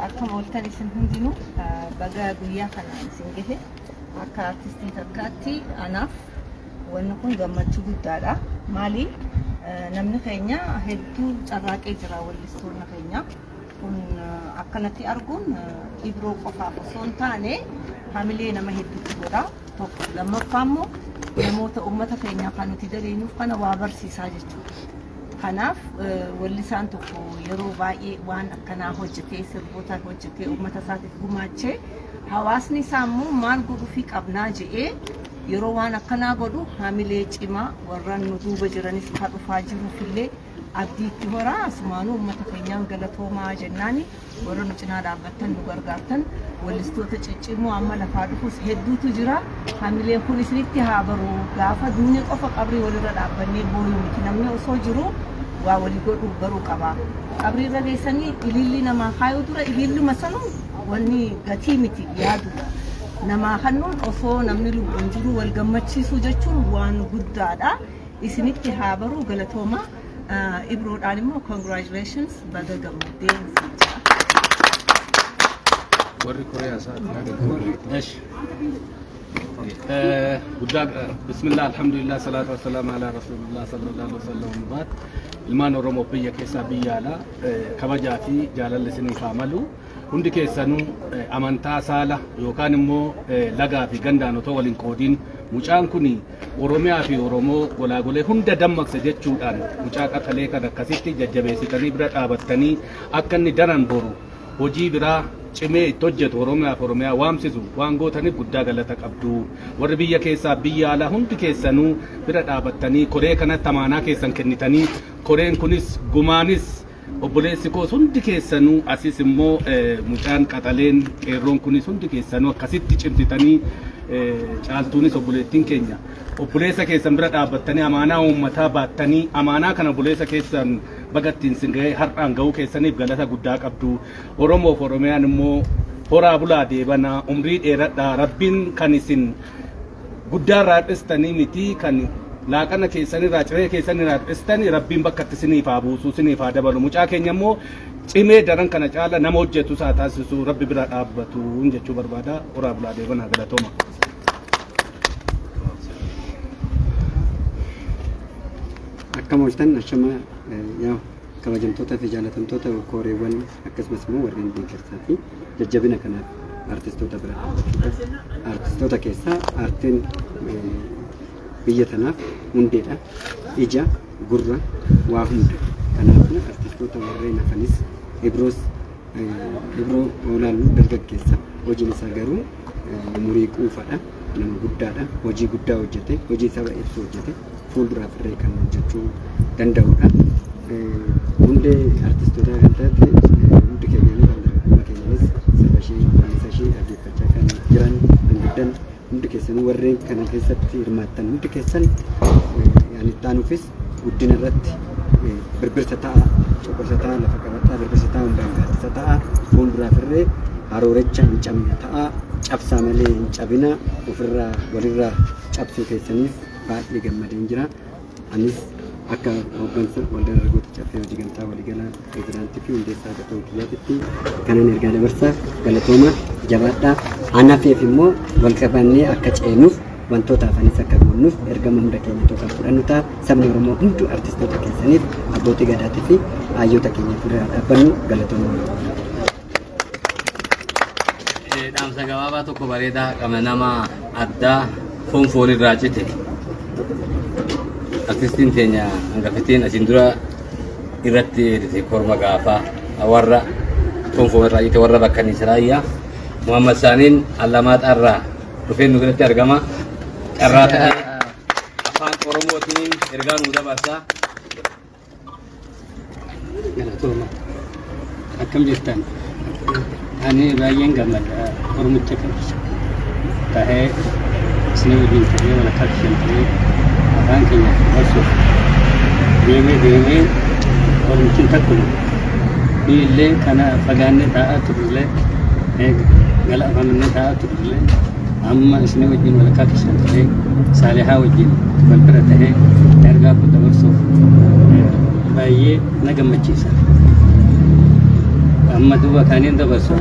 Akkam ooltan isin hundinuu? Baga guyyaa kanaan isin gahe. Akka artistii takkaatti anaaf wanni kun gammachuu guddaadha. Maali, namni keenya hedduu carraaqee jira, wallistoonni keenya. Kun akkanatti arguun Ibroo qofaaf osoo hin taane hamilee nama hedduutti godha. Tokko lammaffaa immoo namoota uummata keenya kan nuti daleenuuf kana waa barsiisaa jechuudha. Kanaaf wallisaan tokko yeroo baay'ee waan akkanaa hojjetee, sirboota hojjetee, uummata isaatiif gumaachee, hawaasni isaa immoo maal godhuufii qabnaa jedhee yeroo waan akkanaa godhu hamilee cimaa warra nu duuba jiranis kan dhufaa jiruufillee abdii itti horaa. Asumaanuu uummata keenyaan galatoomaa jennaani, warra nu cinaa dhaabbattan, nu gargaartan, wallistoota ciccimoo amma lafaa dhufus hedduutu jira. Hamileen kun isinitti haa baru. Gaafa duune qofa qabrii walirra dhaabbannee booyuu miti. Namni osoo jiru waa walii godhuu baruu qaba. Qabrii irra geessanii ilillii namaa kaayuu dura ililluma sanuu wanni gatii miti yaadudha. Namaa kannuun osoo namni lubbuun jiru wal gammachiisuu jechuun waan guddaadha. Isinitti haa baru, galatooma. Ibroodhaan immoo congratulations, baga gammaddee siin jedha. Warri Kooriyaa isaati. እሺ guddaa bismillah, alhamdulillah, salaatu wassalamu ala rasulillah sallallahu alaihi wasallam. Baat ilmaan Oromoo biyya keessaa biyya alaa, kabajaa fi jaalalli isiniif haa malu. Hundi keessanuu amantaa, saala yookaan immoo lagaa fi gandaan otoo waliin qoodiin mucaan kun Oromiyaa fi Oromoo golaagolee hunda dammaqse jechuudhaan mucaa qaxalee kan akkasitti jajjabeessitanii bira dhaabattanii akka inni daran boru hojii biraa cimee itti hojjetu, Oromiyaaf Oromiyaa waamsisu waan gootaniif guddaa galata qabdu. Warri biyya keessaa biyya alaa hundi keessanuu bira dhaabattanii koree kanatti amaanaa keessan kennitanii, koreen kunis gumaanis obboleessi koos hundi keessanuu, asis immoo mucaan qaxaleen qeerroon kunis hundi keessanuu akkasitti cimsitanii, Caaltuunis obboleettiin keenya, obboleessa keessan bira dhaabbattanii amaanaa uummataa baattanii amaanaa kana obboleessa keessan baga ittiin sin ga'ee har'aan ga'uu keessaniif galata guddaa qabdu. Oromoof Oromiyaan immoo horaa bulaa deebanaa, umrii dheeradhaa. Rabbiin kan isin guddaa irraa hir'istanii miti, kan laaqana keessanirraa, ciree keessanirraa hir'istanii Rabbiin bakka itti isiniif haa buusu, isiniif haa dabalu. Mucaa keenya immoo cimee daran kana caala nama hojjetu isaa taasisu, Rabbi bira dhaabbatu jechuu barbaada. Horaa bulaa deebanaa, galatooma. Akkam ooltan? Ashama yaa kabajamtoota fi jaalatamtoota kooreewwan, akkasumas immoo warreen deeggarsaa fi jajjabina kanaaf artistoota bira dhaabbachuudhaaf. Artistoota keessaa aartiin biyya tanaaf hundeedha. Ija, gurra, waa hunda. Kanaafuu artistoota warreen hafanis Ibroos, Ibroo olaallu dargaggeessa, hojiin isaa garuu umurii quufadha, nama guddaadha, hojii guddaa hojjete, hojii saba ibsu hojjete, fuulduraaf illee kan hojjechuu danda'udha. Hundee artistootaa kan taate, hundi keenyanis, kan dargaggummaa keenyanis sirba ishee, weellisa ishee dhaggeeffachaa kan jiran, kan guddan, hundi keessanuu warreen kana keessatti hirmaattan hundi keessan ani itti aanuufis guddina irratti birbirsa ta'a, coqorsa ta'a, lafa qabadhaa, birbirsa ta'a, hundaan gaaddisa ta'a, fuulduraaf irree haroorecha hin cabne ta'a, cabsaa malee hin cabina. Ofirraa walirraa cabsuu keessaniif baay'ee gammadeen jira. Anis akka hooggansa Waldaa Dargaggoota Caffee Hojii Gamtaa Waliigalaa, pirezidaantii fi hundeessaa akka ta'u kiyyaatitti kanan ergaa dabarsaa. Galatooma, jabaadhaa. Anafeef immoo wal qabannee akka ceenuuf, wantoota hafanis akka goonnuuf ergama hunda keenya kan fudhannu ta'a. Sabni Oromoo hunduu artistoota keessaniif, abbootii gadaatii fi hayyoota keenya bira dhaabbannu. Galatooma. Dhaamsa gabaabaa tokko bareedaa qabna, nama addaa foon foon irraa cite. Artistiin teenya hangafitiin asiin dura irratti eerite korma gaafaa warra foon foon irraa cite, warra bakka Nisraayyaa Muhammad Saaniin Allamaaxaa irraa dhufee nu biratti argama. Carraa ta'ee afaan Oromootiin ergaa nu dabarsa. Galatooma. Akkam jirtan? Ani baay'een gammada. Oromicha kan tahee isin wajjin ta'ee, walakkaa keessan ta'ee afaan keenya dabarsuuf deemee deemee Oromichi takkuma. Ni illee kana fagaannee taa'aa turre, gala afamannee taa'aa turre, amma isin wajjin walakkaa keessan ta'ee, Saalihaa wajjin wal bira ta'ee ergaa koo dabarsuuf baay'ee na gammachiisa. Amma duuba kaaniin dabarsu.